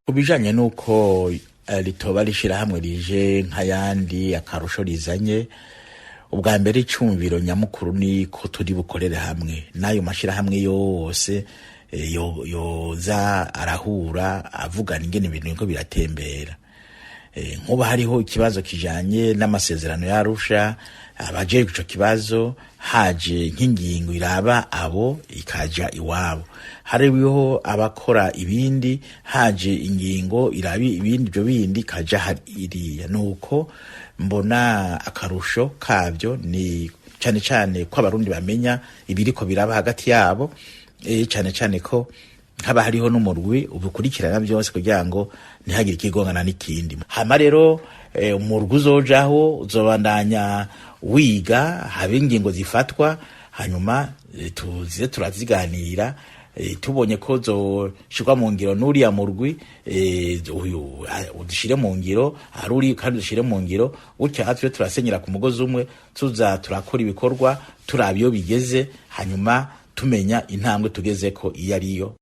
Ku bijanye n'uko ritoba rishirahamwe rije nk'ayandi, akarusho rizanye ubwa mbere, icumviro nyamukuru ni ko turi bukorere hamwe n'ayo mashirahamwe yose, yoza arahura avugana ingene ibintu biriko biratembera. Nkuba hariho ikibazo kijanye n'amasezerano y'Arusha, abajejwe ico kibazo haje nk'ingingo iraba abo ikaja iwabo, hariho abakora ibindi haje ingingo iraba ibindi, ibyo bindi ikaja iriya. Nuko mbona akarusho kavyo ni cane cane ko Abarundi bamenya ibiriko biraba hagati yabo, cane cane ko haba hariho n'umurwi ubikurikirana byose kugira ngo ntihagire ikigongana n'ikindi. Hama rero umurwi uzojaho uzobandanya wiga, habe ingingo zifatwa, hanyuma tuze turaziganira. Tubonye ko zoshirwa mu ngiro n'uriya murwi, uyu udushyire mu ngiro hari uri kandi udushyire mu ngiro gutya, tube turasenyera ku mugozi umwe, tuza turakora ibikorwa turaba iyo bigeze, hanyuma tumenya intambwe tugezeko iyo ariyo.